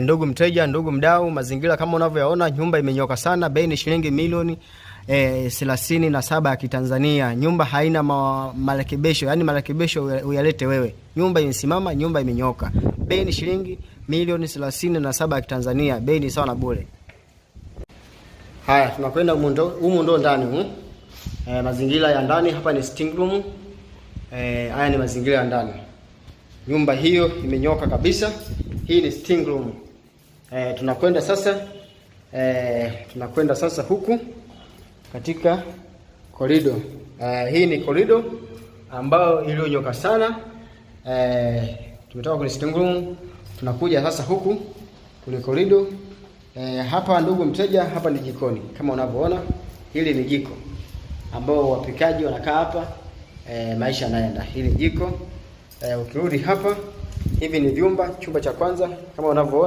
Ndugu mteja, ndugu mdau, mazingira kama unavyoyaona, nyumba imenyoka sana. Bei ni shilingi milioni 37 ya Kitanzania. Nyumba haina marekebisho, yani marekebisho uyalete wewe. Nyumba imesimama, nyumba imenyoka. Bei ni shilingi milioni 37 ya Kitanzania. Bei ni sawa na bure. Haya, tunakwenda humu ndo ndani humu. Mazingira ya ndani hapa ni sitting room. Haya ni mazingira ya ndani. Nyumba hiyo imenyoka kabisa. Hii ni sitting room. Tunakwenda sasa huku katika korido. Hii ni korido ambayo iliyonyoka sana. Tumetoka kwenye sitting room, tunakuja sasa huku kwenye korido. Hapa ndugu mteja, hapa ni jikoni kama unavyoona, hili ni jiko ambao wapikaji wanakaa hapa. Maisha yanaenda. Hili jiko. Ukirudi hapa, hivi ni vyumba, chumba cha kwanza kama unavyoona.